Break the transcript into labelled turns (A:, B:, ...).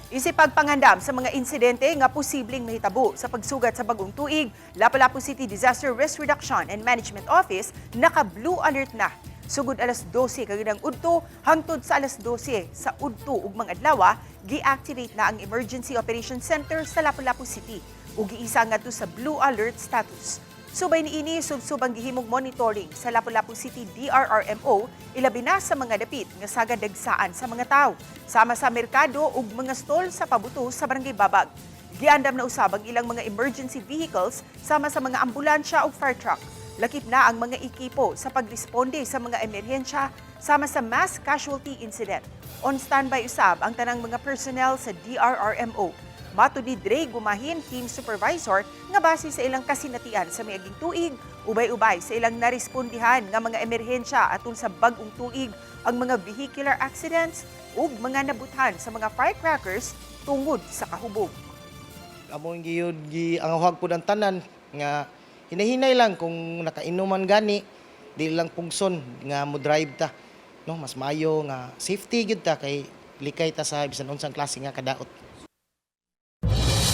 A: Isip pagpangandam sa mga insidente nga posibleng mahitabo sa pagsugat sa bagong tuig, Lapu-Lapu City Disaster Risk Reduction and Management Office naka-blue alert na. Sugod alas 12 kaginang udto hangtod sa alas 12 sa udto ug mga adlaw, gi-activate na ang Emergency Operations Center sa Lapu-Lapu City ug giisa ngadto sa blue alert status. Subay niini, subsub ang gihimong monitoring sa Lapu-Lapu City DRRMO, ilabi na sa mga dapit nga sagad dagsaan sa mga tao, sama sa merkado ug mga stall sa pabuto sa Barangay Babag. Giandam na usab ang ilang mga emergency vehicles sama sa mga ambulansya ug fire truck. Lakip na ang mga ekipo sa pagresponde sa mga emerhensya sama sa mass casualty incident. On standby usab ang tanang mga personnel sa DRRMO. Matud ni Dre Gumahin, team supervisor, nga base sa ilang kasinatian sa miaging tuig, ubay-ubay sa ilang narespondihan nga mga emerhensya atol sa bag-ong tuig ang mga vehicular accidents ug mga nabuthan sa mga firecrackers tungod sa kahubog.
B: Among giyud gi ang pud ang tanan nga hinahinay lang. Kung nakainuman gani, di lang pugson nga mo drive ta, no? Mas maayo nga safety gyud ta kay likay ta sa bisan unsang klase nga kadaot.